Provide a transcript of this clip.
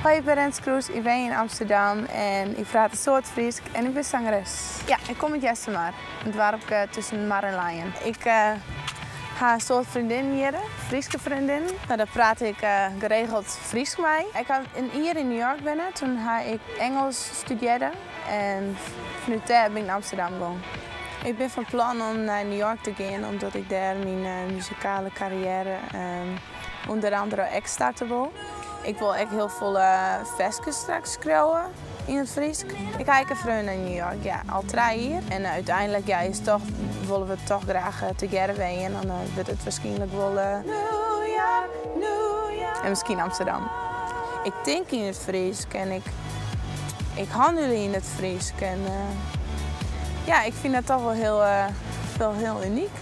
Hoi, ik bin Renze Kroes, ik wenje yn Amsterdam en ik praat in soad Frysk en ik bin sangeres. Ja, ik kom út Eastermar, in doarpke tusken Mar en Leien. Ik ha in soad freondinnen hjir, Fryske freondinnen. No, dêr praat ik geregeld Frysk mei. Ik ha in jier yn New York wenne, toen ha ik Ingelsk studearre en fanút dêr bin ik nei Amsterdam gong. Ik bin fan plan om nei New York te gean omdat ik dêr myn muzikale karriêre ûnder andere ek starte wol. Ik wol ek hiel folle ferskes straks skriuwe yn it Frysk. Ik ha ek in freon yn New York, ja, al trije jier. En úteinlik ja, is toch, wolle we toch graach tegearre wenje en dan wurdt it wierskynlik wol New York, New York. En miskien Amsterdam. Ik tink yn it Frysk en ik, ik hannelje yn it Frysk. En ja, ik fyn dat toch wol hiel, wel hiel unyk.